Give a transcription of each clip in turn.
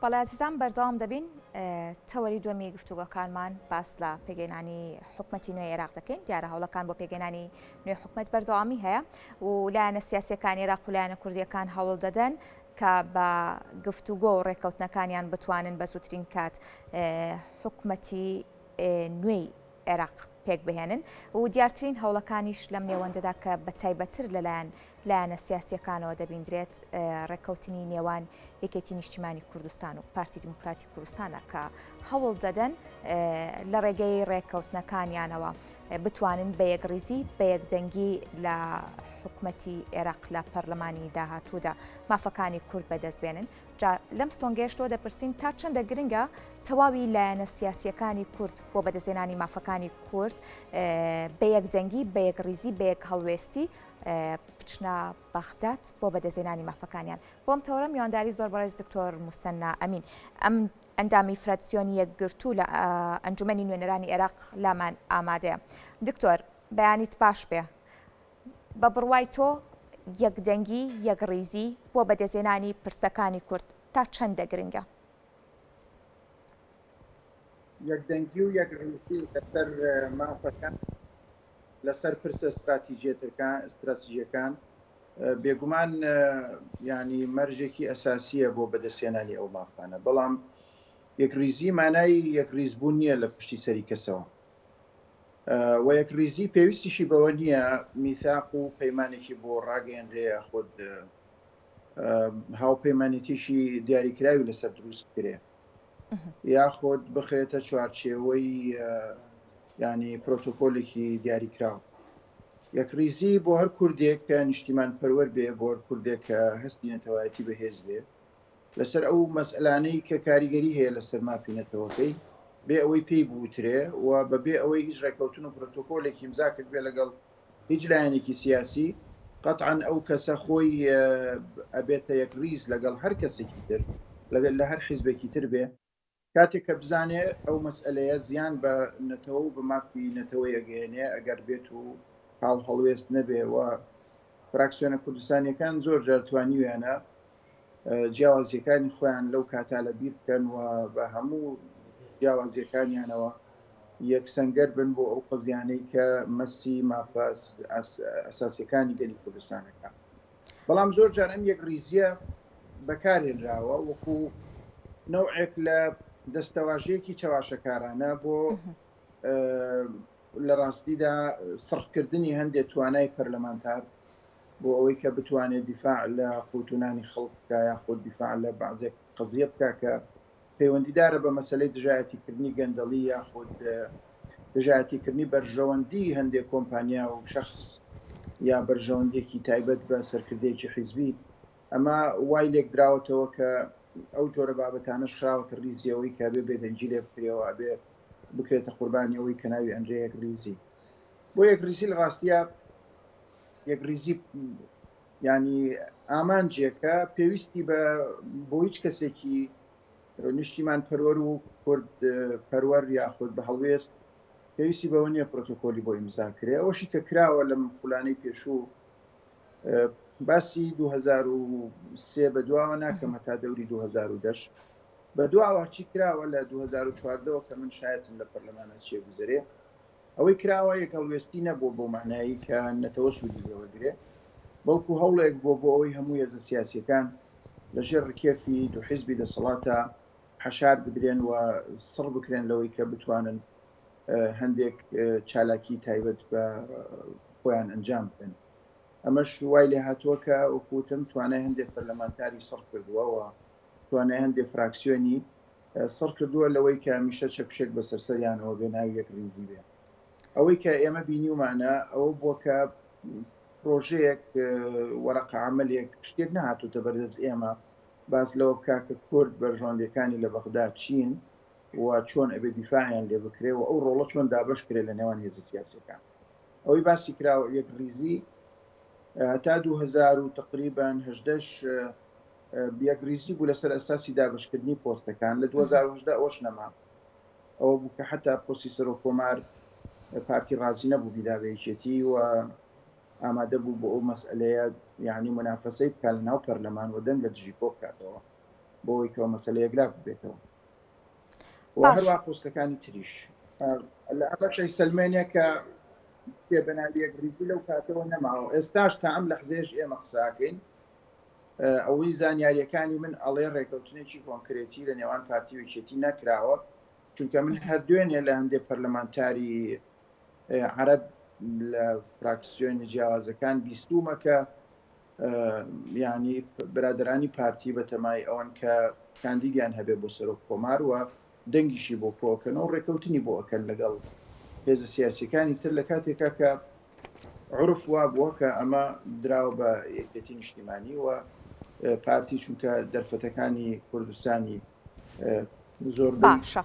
بەڵێ ئازیزان بەردەوام دەبین تەوەری دووەمی گفتوگۆکانمان باس لە پێگەینانی حکومەتی نوێی عێراق دەکەین دیارە هەوڵەکان بۆ پێگەنانی نوێی حکومەت بەردەوامی هەیە و لایەنە سیاسەکانی عێراق و لایەنە کوردیەکان هەوڵ دەدەن کە بە گفتوگۆ و ڕێککەوتنەکانیان بتوانن بە زووترین کات حکومەتی نوێی عێراق پێکبهێنن و دیارترین هەوڵەکانیش لەم نێوەندەدا کە بە تایبەتتر لەلایەن لایەنە سیاسییەکانەوە دەبیندرێت ڕێککەوتنی نێوان یەکێتی نیشتیمانی کوردستان و پارتی دیموکراتی کوردستانە کە هەوڵ دەدەن لە ڕێگەی ڕێککەوتنەکانیانەوە بتوانن بە یەکڕیزی بە یەکدەنگی لە حکومەتی عێراق لە پەرلەمانی داهاتوودا مافەکانی کورد بەدەست بێنن. جا لەم سۆنگەیەش تۆ دەپرسین تا چەندە گرنگە تەواوی لایەنە سیاسییەکانی کورد بۆ بەدەستهێنانی مافەکانی کورد بە یەکدەنگی، بە یەکڕیزی، بە یەکهەڵوێستی بچنە بەغداد بۆ بەدەستهێنانی مافەکانیان. بۆ ئەم تەوەرە میوانداری زۆر بەڕێز دکتۆر موسەننا ئەمین ئەم ئەندامی فراکسیۆنی یەکگرتوو لە ئەنجومەنی نوێنەرانی عێراق لامان ئامادەیە. دکتۆر بەیانیت باش بێ. بە بڕوای تۆ یەکدەنگی، یەکڕیزی بۆ بەدەستهێنانی پرسەکانی کورد تا چەندە گرنگە؟ یەکدەنگی و یەکڕیزی لەسەر مافەکان، لەسەر پرسە ستراتیژیەتەکان، ستراتیژیەکان بێگومان یانی مەرجێکی ئەساسییە بۆ بەدەستهێنانی ئەو مافانە، بەڵام یەکڕیزی مانای یەکڕیزبوون نییە لە پشتی سەری کەسەوە. و یەکڕیزی پێویستیشی بەوە نییە میثاق و پەیمانێکی بۆ ڕاگەیەنرێ یاخود هاوپەیمانێتیی دیاریکراوی لەسەر دروست بکرێ یاخود بخرێتە چوارچێوەی ینی پرۆتۆکۆلێکی دیاریکراو. یەکڕیزی بۆ هەر کوردێک کە نیشتیمان پەروەر بێ، بۆ هەر کوردێک کە هەستی نەتەوایەتی بەهێز بێ، لەسەر ئەو مەسئەلانەی کە کاریگەری هەیە لەسەر مافی نەتەوەکەی، بێ ئەوەی پێی بوترێ و بە بێ ئەوەی هیچ ڕێکەوتن و پرۆتۆکۆلێکی ئیمزا کردبێ لەگەڵ هیچ لایەنێکی سیاسی، قەتعەن ئەو کەسە خۆی ئەبێتە یەکڕیز لەگەڵ هەر کەسێکی تر، لە هەر حیزبێکی تر بێ، کاتێک کە بزانێ ئەو مەسئەلەیە زیان بە نەتەوە و بە مافی نەتەوەی ئەگەیەنێ ئەگەر بێت و هاوهەڵوێست نەبێ و فراکسیۆنە کوردستانیەکان زۆر جار توانیویانە جیاوازیەکانی خۆیان لەو کاتا لە بیر بکەن و بە هەموو جیاوازیەکانیانەوە یەکسەنگەر بن بۆ ئەو قەزیانەی کە مەسی مافە ئەساسیەکانی گەلی کوردستانەکە. بەڵام زۆر جار ئەم یەکڕیزییە بەکارهێنراوە وەکو نەوعێک لە دەستەواژەیەکی چەواشەکارانە بۆ لە ڕاستیدا سڕکردنی هەندێک توانای پەرلەمانتار بۆ ئەوەی کە بتوانێت دیفاع لە قوتونانی خەڵک بکا یاخود دیفاع لە بەعزێک قەزیە بکا کە پەیوەندیدارە بە مەسەلەی دژایەتیکردنی گەندەڵی یاخود دژایەتیکردنی بەرژەوەندی هەندێک کۆمپانیا و شەخس یا بەرژەوەندیەکی تایبەت بە سەرکردەیەکی حیزبی، ئەمە وای لێکدراوەتەوە کە ئەو جۆرە بابەتانەش خراوەتە ڕیزی ئەوەی کە ئەبێ بێدەنگی لێ بکرێەوە، ئەبێ بکرێتە قوربانی ئەوەی کە ناوی ئەنرێ یەکڕیزی. بۆ یەکڕیزی لە ڕاستیا یەکڕیزی یانی ئامانجێکە پێویستی بە بۆ هیچ کەسێکی نیشتیمان پەروەر و کورد پەروەر یاخود بە هەڵوێست پێویستی بەوە نییە پرۆتۆکۆلی بۆ ئیمزا کرێ ئەوەشی کە کراوە لەم خولانەی پێشوو باسی 2003 بە دواوە ناکەم هەتا دەوری 2010 بە دواوە چی کراوە لە 2014ەوە کە من شایەتم لە پەرلەمانە چیە گوزەرێ ئەوەی کراوە یەکهەڵوێستی نەبووە بەو مەعنایەی کە نەتەوە سوودی لێ وەرگرێ، بەڵکو هەوڵێک بووە بۆ ئەوەی هەموو هێزە سیاسییەکان لە ژێر ڕکێفی دووحیزبی دەسەڵاتا حەشار بدرێن و سڕ بکرێن لەوەی کە بتوانن هەندێک چالاکیی تایبەت بە خۆیان ئەنجام بدەن. ئەمەش وای لێهاتووە کە وەکو وتم توانای هەندێک پەرلەمانتاری سڕ کردووە و توانای هەندێک فراکسیۆنی سڕ کردووە لەوەی کە هەمیشە چەکوچێک بەسەر سەریانەوە بێ ناوی یەکڕیزی بێ. ئەوەی کە ئێمە بینیومانە ئەوە بووە کە پرۆژەیەک، وەرەقە عەمەلێک، شتێک نەهاتووتە بەردەست ئێمە باس لەوە بکا کە کورد بەرژەوەندیەکانی لە بەغدا چین و چۆن ئەبێ دیفاعیان لێ بکرێ و ئەو ڕۆڵە چۆن دابەش کرێ لە نێوان هێزە سیاسیەکان. ئەوەی باسی کراوە یەکڕیزی هەتا 2000 و تقریبا 18 یەکڕیزی بوو لەسەر ئەساسی دابەشکردنی پۆستەکان، لە 2018 ئەوەش نەما، ئەوە بوو کە حەتا پۆستی سەرۆک کۆمار پارتی ڕازی نەبوو بیدا بە یەکێتی و ئامادە بوو بۆ ئەو مەسئەلەیە یانی مونافەسەی بکا لە ناو پەرلەمان و دەنگ لە دژی کۆ بکاتەوە. بۆ ئەوەی کەەوە مەسەلە یەکلا ببێتەوە و باش. هەروە پۆستەکانی تریش لە ئەمەشەی سەلمێنێ کە پێ بەناوی یەکڕیزی لەو کاتەوە نەماوە ئێستاش تا ئەم لەحزەیەش ئێمە قساکەین ئەوەی زانیاریەکانی من ئەڵێ ڕێکەوتنێکی کۆنکرێتی لە نێوان پارتی و یەکێتی نەکراوە چونکە من هەر دوێنێ لە هەندێک پەرلەمانتاری عەرەب لە فراکسیۆنی جیاوازەکان بیستومە کە یعنی برادرانی پارتی بەتەمای ئەوەن کە کاندیدیان هەبێ بۆ سەرۆک کۆمار و دەنگیشی بۆ کۆکەن و ڕێکەوتنی بۆ ئەکەن لەگەڵ هێزە سیاسیەکانی تر لە کاتێکا کە عورف وا بووە کە ئەمە دراوە بە یەکێتی نیشتیمانی و پارتی چونکە دەرفەتەکانی کوردستانی زۆربەی باشە.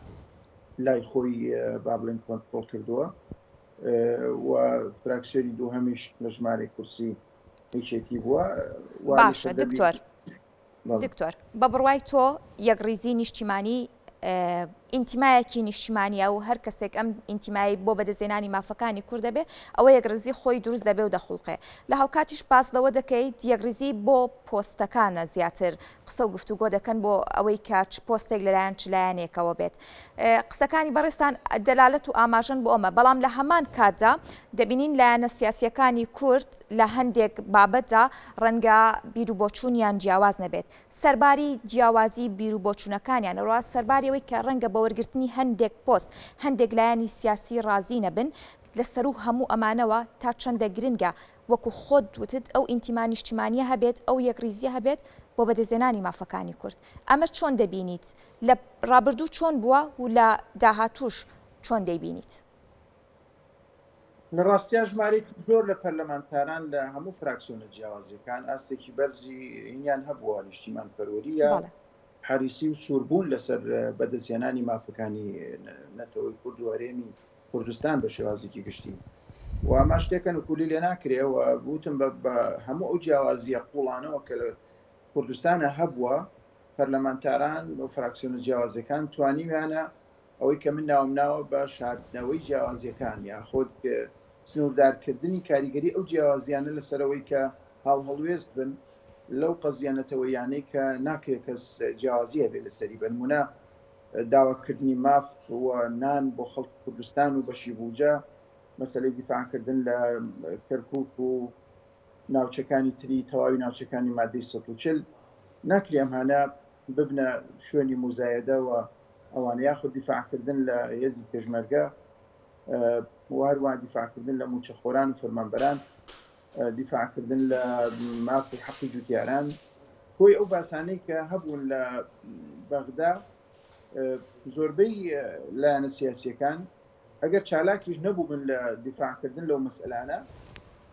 لای خۆی با بڵێن کۆنترۆڵ کردووە و فراکسیۆنی دووهەمیش لە ژمارەی کورسی یەکێتی بووە وا لە باشە سەردەمی دکتۆر بەڵێ. دکتۆر بە بڕوای تۆ یەکڕیزی نیشتیمانی ئینتیمایەکی نیشتیمانیە و هەر کەسێک ئەم ئینتیمایی بۆ بەدەستهێنانی مافەکانی کورد دەبێ ئەوە یەکڕیزی خۆی دروست دەبێ و دەخوڵقێ لە هاوکاتیش باس لەوە دەکەیت یەکڕیزی بۆ پۆستەکانە زیاتر قسە و گفتوگۆ دەکەن بۆ ئەوەی کە چ پۆستێک لەلایەن چ لایەنێکەوە بێت قسەکانی بەڕێزتان دەلالەت و ئاماژەن بۆ ئەمە بەڵام لە هەمان کاتدا دەبینین لایەنە سیاسیەکانی کورد لە هەندێک بابەتدا ڕەنگە بیروبۆچوونیان جیاواز نەبێت سەرباری جیاوازی بیروبۆچوونەکانیان، هەروەها سەرباری ئەوەی کە ڕەنگە بە وەرگرتنی هەندێک پۆست هەندێک لایەنی سیاسی ڕازی نەبن، لە سەروو هەموو ئەمانەوە تا چەندە گرنگە وەکو خۆت وتت ئەو ئینتیما نیشتیمانییە هەبێت، ئەو یەکڕیزییە هەبێت بۆ بەدەستهێنانی مافەکانی کورد. ئەمە چۆن دەبینیت؟ لە ڕابردوو چۆن بووە و لە داهاتووش چۆن دەیبینیت؟ لە ڕاستیا ژمارەیەکی زۆر لە پەرلەمانتاران لە هەموو فراکسیۆنە جیاوازەکان ئاستێکی بەرزی هینیان هەبووە نیشتیمانپەروەری یا بەڵێ. حەریسی و سووربوون لەسەر بەدەستهێنانی مافەکانی نەتەوەی کورد و هەرێمی کوردستان بە شێوازێکی گشتی و ئەمە شتێکە نکولی لێ ناکرێ و وتم بە هەموو ئەو جیاوازییە قوڵانەوە کە لە کوردستانە هەبووە پەرلەمانتاران و فراکسیۆنە جیاوازەکان توانیویانە ئەوەی کە من ناوم ناوە بە شاردنەوەی جیاوازییەکان یاخود سنووردارکردنی کاریگەری ئەو جیاوازییانە لەسەر ئەوەی کە هاوهەڵوێست بن لەو قەزییە نەتەوەییانەی کە ناکرێت کەس جیاوازی هەبێت لەسەری، بە نموونە داواکردنی ماف و نان بۆ خەڵکی کوردستان و بەشی بوجە، مەسەلەی دیفاعکردن لە کەرکووک و ناوچەکانی تری تەواوی ناوچەکانی مادەی 140 ناکرێ ئەمانە ببنە شوێنی موزایەدە و ئەوانە یاخود دیفاعکردن لە هێزی پێشمەرگە و هەروەها دیفاعکردن لە مووچەخۆران و فەرمانبەران دیفاعکردن لە ماف و حەقی جوتیاران کۆی ئەو باسانەی کە هەبوون لە بەغدا زۆربەی لایەنە سیاسیەکان ئەگەر چالاکیش نەبووبن لە دیفاعکردن لەو مەسئلانە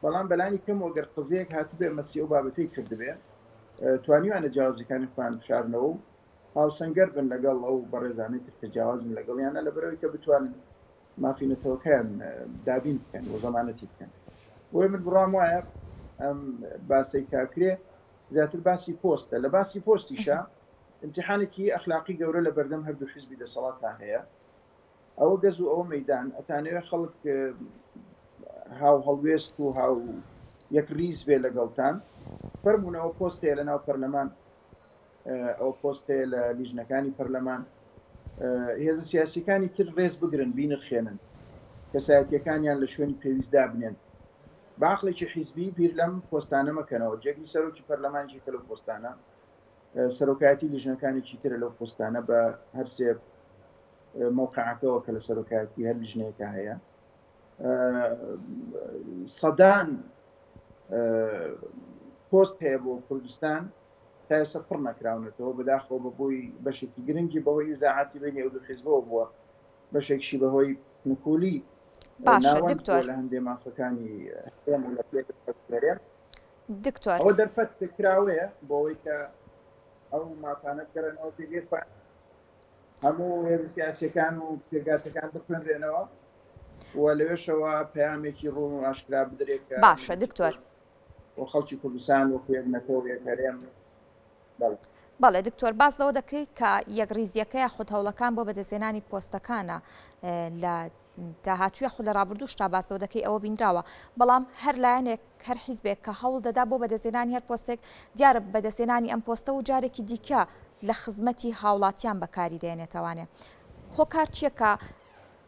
بەڵام بەلانی کەم ئەگەر قزەیەک هاتبێ مەسی ئەو بابەتەی کردبێ توانیوانە جیاوازیەکانی خۆیان بشارنەوە و هاوسەنگەر بن لەگەڵ ئەو بەڕێزانەی تر کە جیاوازن لەگەڵیانە لەبەرئەوەی کە بتوانن مافی نەتەوەکەیان دابین بکەن و زەمانەتی بکەن بۆیە من بڕوام وایە ئەم باسەی کاکرێ زیاتر باسی پۆستە لە باسی پۆستیشە امتحانێکی ئەخلاقی گەورە لە بەردەم هەردوو حزبی دەسەڵاتدا هەیە ئەوە گەز و ئەوە مەیدان ئەتانەوێ خەڵک هاو هەڵوێست و هاو یەک ریز بێ لەگەڵتان فەرمونەوە پۆست هەیە لە ناو پەرلەمان ئەو پۆست هەیە لە لیژنەکانی پەرلەمان هێزە سیاسیەکانی تر ڕێز بگرن بینرخێنن کەسایەتیەکانیان لە شوێنی پێویست دابنێن بە عەقڵێکی حیزبی بیر لەم پۆستانە مەکەنەوە جێگری سەرۆکی پەرلەمان یەکێکە لەو پۆستانە سەرۆکایەتی لیژنەکانێکی ترە لەو پۆستانە بە هەرسێ مەوقعەکەوە کە لە سەرۆکایەتی هەر لیژنەیەکە هەیە سەدان پۆست هەیە بۆ کوردستان تا ئێستا پڕ نەکراونەتەوە بەداخەوە بەبۆی بەشێکی گرنگی بەهۆی نزاعاتی بینی ئەو دوو حیزبەوە بووە بەشێکشی بەهۆی نکولی باشە ناوەند بووە دکتۆر لە هەندێ مافەکانی هەرێم و لە هەرێم دکتۆر ئەوە دەرفەت کراوەیە بۆ ئەوەی کە ئەو مافانە بگەڕێنەوە پێگەی خۆیان هەموو هێزە سیاسیەکان و پێکهاتەکان بخوێنرێنەوە و لەوێشەوە پەیامێکی ڕوون و ئاشکرا بدرێت کە باشە میللەتی دکتۆر کورد و خەڵکی کوردستان وەکو یەک نەتەوە و یەک هەرێم بەڵێ. بەڵێ دکتۆر باس لەوە دەکەی کە یەکڕیزیەکە یاخود هەوڵەکان بۆ بەدەستهێنانی پۆستەکانە لە داهاتوو یاخود لە ڕابردووشتا باس لەوە دەکەی ئەوە بینراوە بەڵام هەر لایەنێک هەر حیزبێک کە هەوڵ دەدا بۆ بەدەستهێنانی هەر پۆستێک دیارە بەدەستهێنانی ئەم پۆستە و جارێکی دیکە لە خزمەتی هاوڵاتیان بەکاری دێنێتەوانێ. هۆکار چیە کە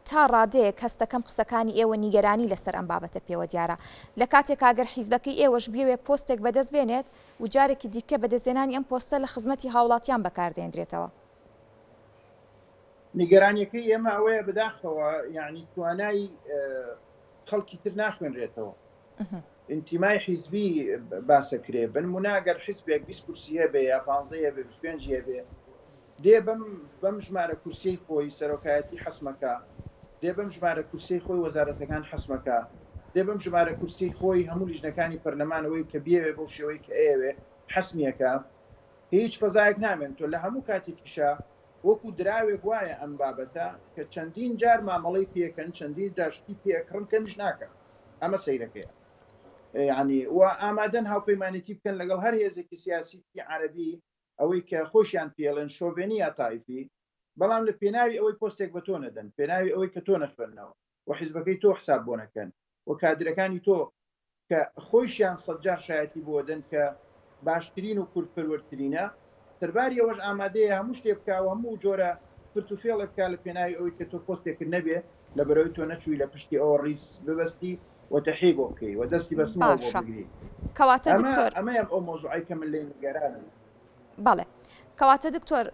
تا ڕادەیەک هەستەکەم قسەکانی ئێوە نیگەرانی لەسەر ئەم بابەتە پێوە دیارە. لە کاتێکا گەر حیزبەکەی ئێوەش بیەوێ پۆستێک بەدەست بێنێت و جارێکی دیکە بەدەستهێنانی ئەم پۆستە لە خزمەتی هاوڵاتیان بەکار دێندرێتەوە. نیگەرانیەکەی ئێمە ئەوەیە بەداخەوە یانی توانای خەڵکی تر ناخوێنرێتەوە. ئینتیمای حیزبی باسەکرێ بنمونە گەر حیزبێک 20 کورسی هەبێ یا 15 هەبێ 25 هەبێ دێ بەم بەم ژمارە کورسیەی خۆی سەرۆکایەتی حەسمەکا، دێ بەم ژمارە کورسیەی خۆی وەزارەتەکان حەسمەکا، دێ بەم ژمارە کورسیەی خۆی هەموو لیژنەکانی پەرلەمان ئەوەی کە بیەوێ بەو شێوەی کە ئەیەوێ حەسمیەکا. هیچ فەزایەک نامێنتۆ. لە هەموو کاتێکیشا وەکو دراوێک وایە ئەم بابەتە کە چەندین جار مامەڵەی پێکەن، چەندین جار شتی پێ ئەکڕن کەمیش ناکا. ئەمە سەیرەکەیە. یانی و ئامادەن هاوپەیمانێتی بکەن لەگەڵ هەر هێزێکی سیاسی عەرەبی ئەوەی کە خۆشیان پێڵێن شۆڤێنی یا تایفی، بەڵام لە پێناوی ئەوەی پۆستێک بە تۆ نەدەن، پێناوی ئەوەی کە تۆ نەخوێننەوە و حیزبەکەی تۆ حساب بۆ نەکەن و کادرەکانی تۆ کە خۆیشیان سەدجار شایەتی بۆ دەن کە باشترین و کوردپەروەرترینە، سەرباری ئەوەش ئامادەیە هەموو شتێ بکا و هەموو جۆرە فرت و فێڵێ بکا لە پێناوی ئەوەی کە تۆ پۆستێکت نەبێ، لەبەرئەوەی تۆ نەچووی لە پشتی ئەوە ڕیز ببەستی و تەحیەی بۆ بکەی و دەستی بە سنگەوە بۆ باشە بگری. کەواتە ئەمە دکتۆر. ئەمەیە ئەو مەوزوعەی کە من لێی نیگەرانم. بەڵێ. کەواتە دکتۆر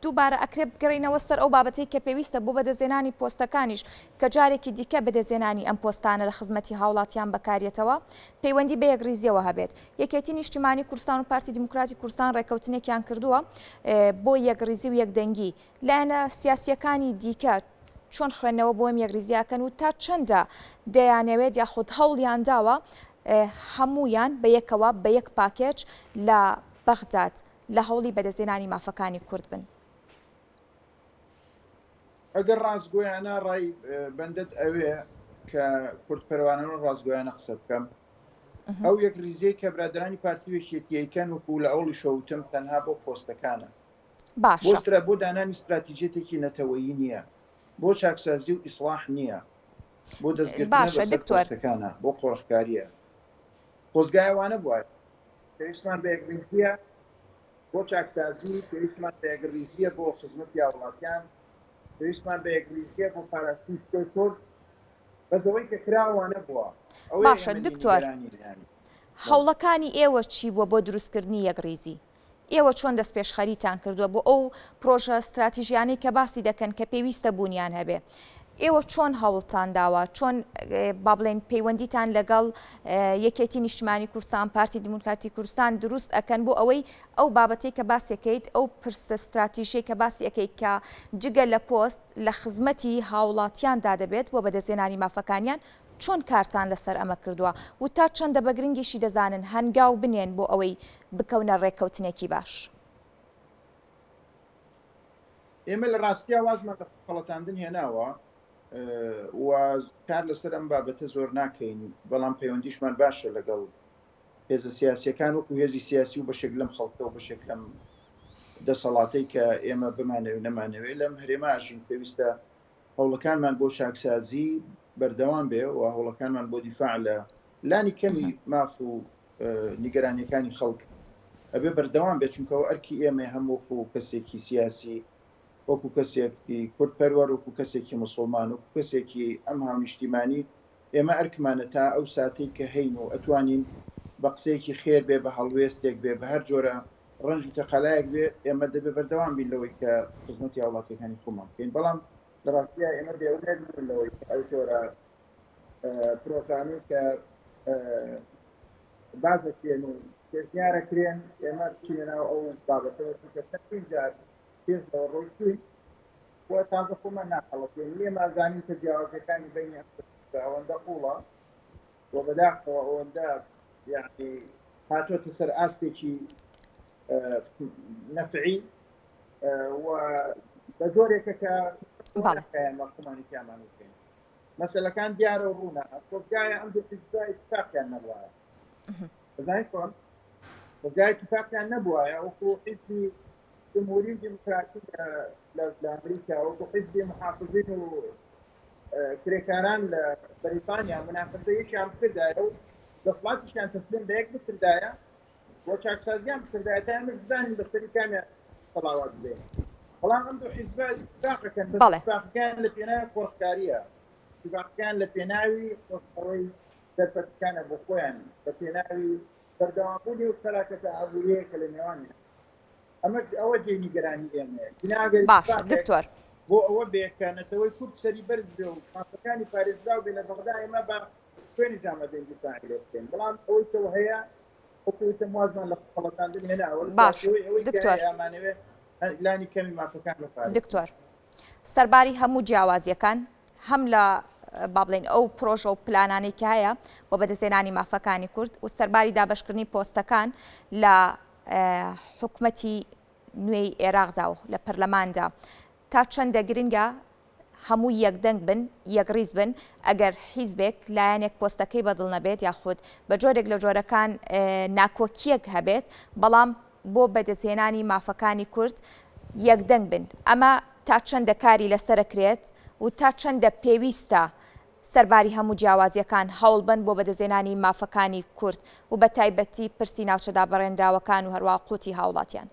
دووبارە ئەکرێ بگەڕێینەوە سەر ئەو بابەتەی کە پێویستە بۆ بەدەستهێنانی پۆستەکانیش کە جارێکی دیکە بەدەستهێنانی ئەم پۆستانە لە خزمەتی هاوڵاتیان بەکاریەتەوە پەیوەندی بە یەکڕیزیەوە هەبێت. یەکێتی نیشتیمانی کوردستان و پارتی دیموکراتی کوردستان ڕێککەوتنێکیان کردووە بۆ یەکڕیزی و یەکدەنگی. لایەنە سیاسییەکانی دیکە چۆن خوێندنەوە بۆ ئەم یەکریزییە ئەکەن و تا چەندە دەیانەوێت یاخود هەوڵیان داوە هەموویان بە یەکەوە بە یەک پاکێج لە بەغداد لە هەوڵی بەدەستهێنانی مافەکانی کورد بن؟ ئەگەر ڕاستگۆیانە ڕای بەندەت ئەوێ کە کوردپەروانەوە ڕاستگۆیانە قسە بکەم ئەو یەکریزیەی کە برادەرانی پارتی و یەکێتی ئەیکەن وەکو لە ئەوڵیشەوە وتم تەنها بۆ پۆستەکانە بۆ باشە. سترا بۆ دانانی ستراتیجیەتێکی نەتەوەیی نییە، بۆ چاکسازی و ئیسڵاح نییە، بۆ دەستگرتنە باشە بەسەر دکتۆر. پۆستەکانە، بۆ قۆرخکارییە. خۆزگا ئەوانە بوایە. پێویستمان بە یەکڕیزییە بۆ چاکسازی، پێویستمان بە یەکڕیزییە بۆ خزمەتی هاوڵاتیان، پێویستمان بە یەکڕیزییە بۆ پاراستنی شکۆی کورد. بەس ئەوەی کە کراوە وانە بووە. ئەوەیە باشە ئێمە لێی دکتۆر. نیگەرانین یانی. بەڵێ. هەوڵەکانی ئێوە چی بووە بۆ دروستکردنی یەکڕیزی؟ ئێوە چۆن دەستپێشخەریتان کردووە بۆ ئەو پرۆژە ستراتیژیانەی کە باسی دەکەن کە پێویستە بوونیان هەبێ؟ ئێوە چۆن هەوڵتان داوە؟ چۆن با بڵێین پەیوەندیتان لەگەڵ یەکێتی نیشتمانی کوردستان، پارتی دیموکراتی کوردستان دروست ئەکەن بۆ ئەوەی ئەو بابەتەی کە باسی ئەکەیت، ئەو پرسە ستراتیژیەی کە باسی ئەکەیت کە جگە لە پۆست لە خزمەتی هاوڵاتیاندا دەبێت بۆ بەدەستهێنانی مافەکانیان، چۆن کارتان لەسەر ئەمە کردووە و تا چەندە بە گرنگیشی دەزانن هەنگاو بنێن بۆ ئەوەی بکەونە ڕێککەوتنێکی باش؟ ئێمە لە ڕاستیا وازمان لە خەڵەتاندن هێناوە و کار لەسەر ئەم بابەتە زۆر ناکەین، بەڵام پەیوەندیشمان باشە لەگەڵ هێزە سیاسیەکان وەکو هێزی سیاسی و بەشێک لەم خەڵکە و بەشێک لەم دەسەڵاتەی کە ئێمە بمانەوێ نەمانەوێ لەم هەرێمە ئەژین پێویستە هەوڵەکانمان بۆ چاکسازی بەردەوام بێ و هەوڵەکانمان بۆ دیفاع لە لانی کەمی ماف و نیگەرانیەکانی خەڵک ئەبێ بەردەوام بێت چونکە ئەوە ئەرکی ئێمەیە هەم وەکو کەسێکی سیاسی وەکو کەسێکی کورد پەروەر وەکو کەسێکی موسڵمان وەکو کەسێکی ئەم هاونیشتیمانی ئێمە ئەرکمانە تا ئەو ساتەی کە هەین و ئەتوانین بە قسەیەکی خێر بێ بە هەڵوێستێک بێ بە هەر جۆرە ڕەنج و تەقەلایەک بێ ئێمە دەبێ بەردەوام بین لەوەی کە خزمەتی هاوڵاتیەکانی خۆمان بکەین بەڵام لە ڕاستیا ئێمە بێ ئومێد نین لەوەی کە ئەو جۆرە پرۆژانەی کە باس دەکرێن و پێشنیارەکرێن ئێمە بچینە ناو ئەو بابەتەوە چونکە چەندین جار پێش لەوە ڕۆیشتوین و تازە خۆمان ناخەڵەتێنین ئێمە ئەزانین کە جیاوازیەکانی بەینی ئەم ئەوەندە قوڵە و بەداخەوە ئەوەندە یعنی هاتۆتە سەر ئاستێکی نەفعی و بە جۆرێکە کە خۆمانی تیامان بکەین مەسەلەکان دیارە و ڕوونە خۆزگایە ئەم دوو حیزبە ئیتفاقیان نەبوایە دەزانی چۆن خۆزگایە ئیتفاقیان نەبوایە وەکو حیزبی جمهوری و دیموکراتی لە ئەمریکا وەکو حیزبی محافزین و کرێکاران لە بەریتانیا منافەسە یەکیان بکردایە و دەسڵاتیشیان تەسلیم بە یەک بکردایە و چاکسازیان بکردایە تا ئێمەش بزانین بەسەری کامیان. سەڵاوات بدەین. بەڵام ئەم دوو حیزبە ئیتفاقەکەن، بەس بەڵێ. ئیتفاقەکەیان لە پێناوی قۆرخکارییە، ئیتفاقەکەیان لە پێناوی قۆستنەوەی دەرفەتەکانە بۆ خۆیان، لە پێناوی بەردەوامبوونی ئەو شەراکەتە ئابوورییەیە کە لە نێوانیان. ئەمەش ئەوە جێی نیگەرانی ئێمەیە. گوناهە ئەگەر باشە ئیتفاقێک دکتۆر. بۆ ئەوە بێ کە نەتەوەی کورد سەری بەرز بێ و مافەکانی پارێزراو بێ لە بەغدا ئێمە بە خوێنیش ئامادەین دیفاعی لێ بکەین. بەڵام ئەوەی کە هەیە وەکو وتم وازمان لە خەڵەتاندن هێناوە لە باشە چوارچێوەی ئەوەی کە دکتۆر. هەیە ئەمانەوێ لانی کەمی مافەکان بپارێزین. دکتۆر سەرباری هەموو جیاوازیەکان هەم لە با بڵێین ئەو پرۆژە و پلانانەی کە هەیە بۆ بەدەستهێنانی مافەکانی کورد و سەرباری دابەشکردنی پۆستەکان لە حکومەتی نوێی عێراقدا و لە پەرلەماندا تا چەندە گرنگە هەموو یەکدەنگ بن، یەکڕیز بن، ئەگەر حیزبێک، لایەنێک پۆستەکەی بەدڵ نەبێت یاخود بە جۆرێک لە جۆرەکان ناکۆکییەک هەبێت، بەڵام بۆ بەدەستهێنانی مافەکانی کورد یەکدەنگ بن، ئەمە تا چەندە کاری لەسەرەکرێت و تا چەندە پێویستە سەرباری هەموو جیاوازییەکان هەوڵبەن بۆ بەدەستهێنانی مافەکانی کورد و بەتایبەتی پرسی ناوچە دابڕێنراوەکان و هەروەها قوتی هاوڵاتیان؟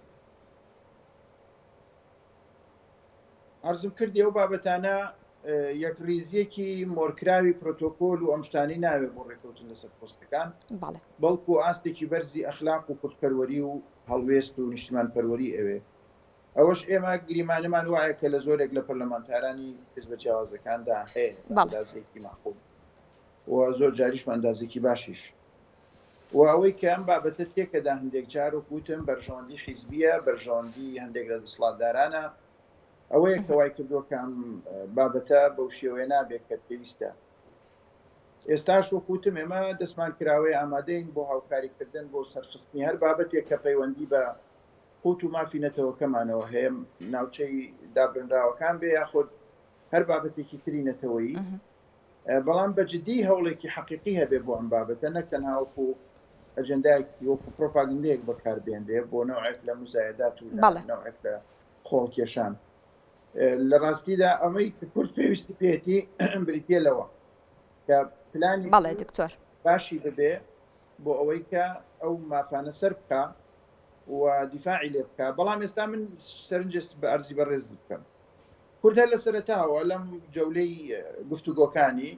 عەرزم کردی ئەو بابەتانە یەکڕیزییەکی مۆرکراوی پرۆتۆکۆل و ئەم شتانەی ناوێ بۆ ڕێکەوتن لەسەر پۆستەکان، بەڵکو ئاستێکی بەرزی ئەخلاق و کوردپەروەری و هەڵوێست و نیشتیمانپەروەری ئەوێ. ئەوەش ئێمە گریمانەمان وایە کە لە زۆرێک لە پەرلەمانتارانی حیزبە جیاوازەکاندا هەیە بە ئەندازەیەکی مەعقول و زۆر جاریش بە ئەندازەیەکی باشیش. و ئەوەی کە ئەم بابەتە تێکەدا هەندێک جار وەک وتم بەرژەوەندی حیزبییە، بەرژەوەندی هەندێک لە دەسڵاتدارانە، ئەوەیە کە وای کردووە کە ئەم بابەتە بەو شێوەیە نابێت کە پێویستە. ئێستاش وەک وتم ئێمە دەستمان کراوەیە ئامادەین بۆ هاوکاریکردن بۆ سەرخستنی هەر بابەتێک کە پەیوەندی بە قوت و مافی نەتەوەکەمانەوە هەیە، ناوچەی دابرنراوەکان بێ یاخود هەر بابەتێکی تری نەتەوەیی، بەڵام بە جدی هەوڵێکی حەقیقی هەبێ بۆ ئەم بابەتە نەک تەنها وەکو ئەجێندایەکی وەکو پرۆپاگندەیەک بەکار بێنرێ بۆ نەوعێک لە موزایەدات و لە نەوعێک لە خۆڵکێشان. لە ڕاستیدا ئەمەی کە کورد پێویستی پێیەتی بریتییە لەوە کە پلانێکی بەڵێ دکتۆر. باشی ببێ بۆ ئەوەی کە ئەو مافانە سەر بکا و دیفاعی لێ بکا، بەڵام ئێستا من سەرنج بە ئەرزی بەڕێزت بکەم کورد هەر لە سەرەتاوە لەم جەولەی گفتوگۆکانی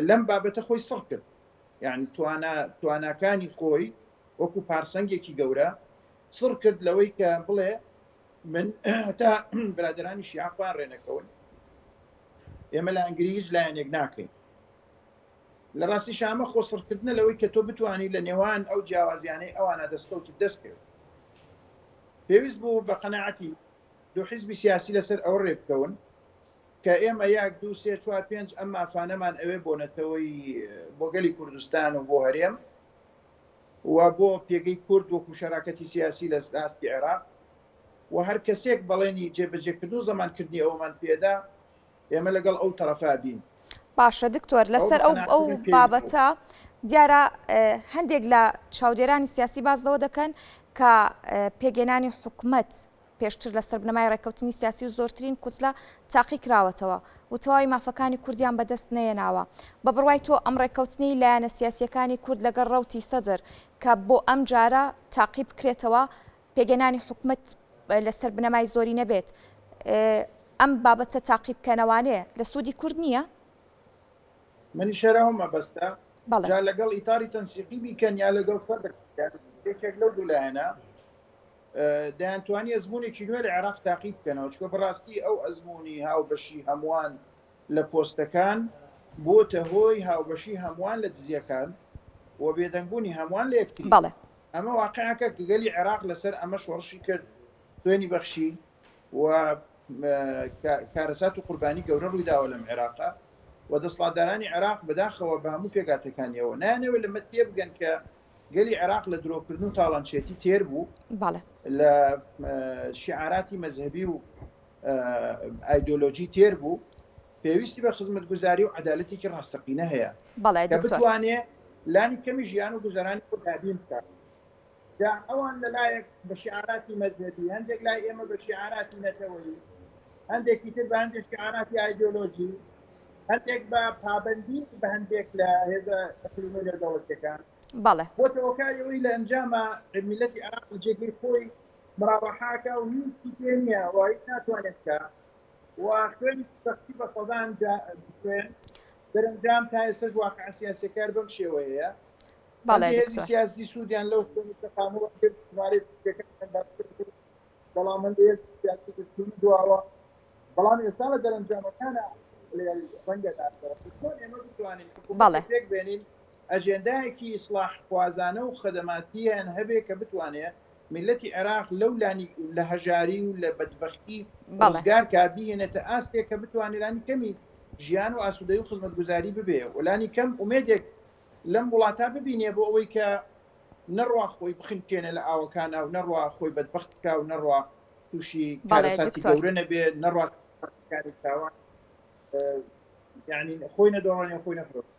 لەم بابەتە خۆی سڕ کرد یعنی توانا تواناکانی خۆی وەکو پارسەنگێکی گەورە سڕ کرد لەوەی کە بڵێ من تا برادرانی شیعە خۆیان ڕێنەکەون ئێمە لە ئەنگری هیچ لایەنێک ناکەین لە ڕاستیشا ئەمە خۆسڕکردنە لەوەی کە تۆ بتوانی لە نێوان ئەو جیاوازیانەی ئەوانە دەستکەوتت دەست بکەوێت. پێویست بوو بە قەناعەتی دوو حیزبی سیاسی لەسەر ئەوە ڕێکبکەون کە ئێمە یەک، دوو، سێ، چوار، پێنج ئەم مافانەمان ئەوێ بۆ نەتەوەی بۆ گەلی کوردستان و بۆ هەرێم و بۆ پێگەی کورد وەکو شەراکەتی سیاسی لە ئاستی عێراق و هەر کەسێک بەڵێنی جێبەجێکردن و زەمانکردنی ئەوەمان پێدا ئێمە لەگەڵ ئەو تەڕەفا بین. باشە دکتۆر ئەوە لەسەر بە ئەو قەناعەتی ئەو من پێویست بوو. بابەتە دیارە هەندێک لە چاودێرانی سیاسی باس لەوە دەکەن کە پێکهێنانی حکومەت پێشتر لەسەر بنەمای ڕێککەوتنی سیاسی و زۆرترین کوتلە تاقی کراوەتەوە و تەواوی مافەکانی کوردیان بەدەست نەیەناوە. بە بڕوای تۆ ئەم ڕێککەوتنەی لایەنە سیاسییەکانی کورد لەگەڵ ڕەوتی سەدر کە بۆ ئەم جارە تاقی بکرێتەوە پێکهێنانی حکومەت لەسەر بنەمای زۆرینە بێت، ئەم بابەتە تاقی بکەنەوانێ لە سوودی کورد نییە؟ منیش هەر ئەوە مەبەستە، بەڵێ. جا لەگەڵ ئیتاری تەنسیقی بیکەن یا لەگەڵ سەدر بیکەن، یەکێک لەو دوو لایەنە دەیانتوانی ئەزموونێکی نوێ لە عێراق تاقی بکەنەوە، چونکە بەڕاستی ئەو ئەزموونی هاوبەشی هەمووان لە پۆستەکان بۆتە هۆی هاوبەشی هەمووان لە دزییەکان و بێدەنگبوونی هەمووان لە یەکتری. بەڵێ. ئەمە واقیعەکە کە گەلی عێراق لەسەر ئەمە شۆڕشی کرد، خوێنی بەخشی و کارەسات و قوربانی گەورە ڕوویداوە لەم عێراقە و دەسڵاتدارانی عێراق بەداخەوە بە هەموو پێکهاتەکانیەوە نایانەوێت لەمە تێبگەن کە گەلی عێراق لە درۆکردن و تاڵانچێتی تێر بوو، بەڵێ. لە شیعاراتی مەزهەبی و ئایدۆلۆژی تێر بوو، پێویستی بە خزمەتگوزاری و عەدالەتێکی ڕاستەقینە هەیە بەڵێ کە دکتۆر. بتوانێ لانی کەمی ژیان و گوزەرانی خۆ دابین بکات. جا ئەوان لە لایەک بە شیعاراتی مەزهەبی، هەندێک لای ئێمە بە شیعاراتی نەتەوەیی، هەندێکی تر بە هەندێک شیعاراتی ئایدۆلۆژی، هەندێک بە پابەندی بە هەندێک لە هێزە ئیقلیمی و نێودەوڵەتیەکان، بەڵێ. بۆتە هۆکاری ئەوەی لە ئەنجاما میللەتی عێراق لە جێگەی خۆی. مراوەحاکە و هیچی پێ نییە و هیچ ناتوانێت بکا و خوێنی سەختی بە سەدان خوێن دەرەنجام تا ئێستاش واقع سیاسیەکە هەر بەم شێوەیەیە. بەڵێ هەندێ هێزی دکتۆر. سیاسی سوودیان لەو خوێن و شەقامە وەرگرت، ژمارەی کوشتیەکانیان باشتر کرد، بەڵام هەندێ هێزی سیاسی تر چوونە دواوە، بەڵام ئێستا لە دەرەنجامەکانا ڕەنگە دادگا چۆن ئێمە بتوانین بەڵێ. حکوومەتێک پێک بێنین ئەجێندایەکی ئیسڵاحخوازانە و خەدەماتییان هەبێ کە بتوانێ میللەتی عێراق لەو لانی لە هەژاری و لە بەدبەختی بەڵێ. ڕزگار کا، بیهێنێتە ئاستێک کە بتوانێ لانی کەمی ژیان و ئاسوودەیی و خزمەتگوزاری ببێ و لانی کەم ئومێدێک لەم وڵاتە ببینێ بۆ ئەوەی کە نەڕوا خۆی بخنکێنێ لە ئاوەکانا و نەڕوا خۆی بەدبەخت بکا و نەڕوا تووشی بەڵێ کارەساتی دکتۆر. گەورە نەبێ، نەڕوا کاری تاوان یانی خۆی نەدۆڕێنێ و خۆی نەفرۆشێ.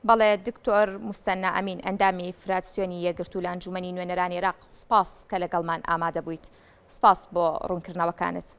بەڵێ دکتۆر موسەننا ئەمین ئەندامی فراکسیۆنی یەکگرتوو لە ئەنجومەنی نوێنەرانی عێراق سپاس کە لەگەڵمان ئامادە بوویت سپاس بۆ ڕوونکردنەوەکانت.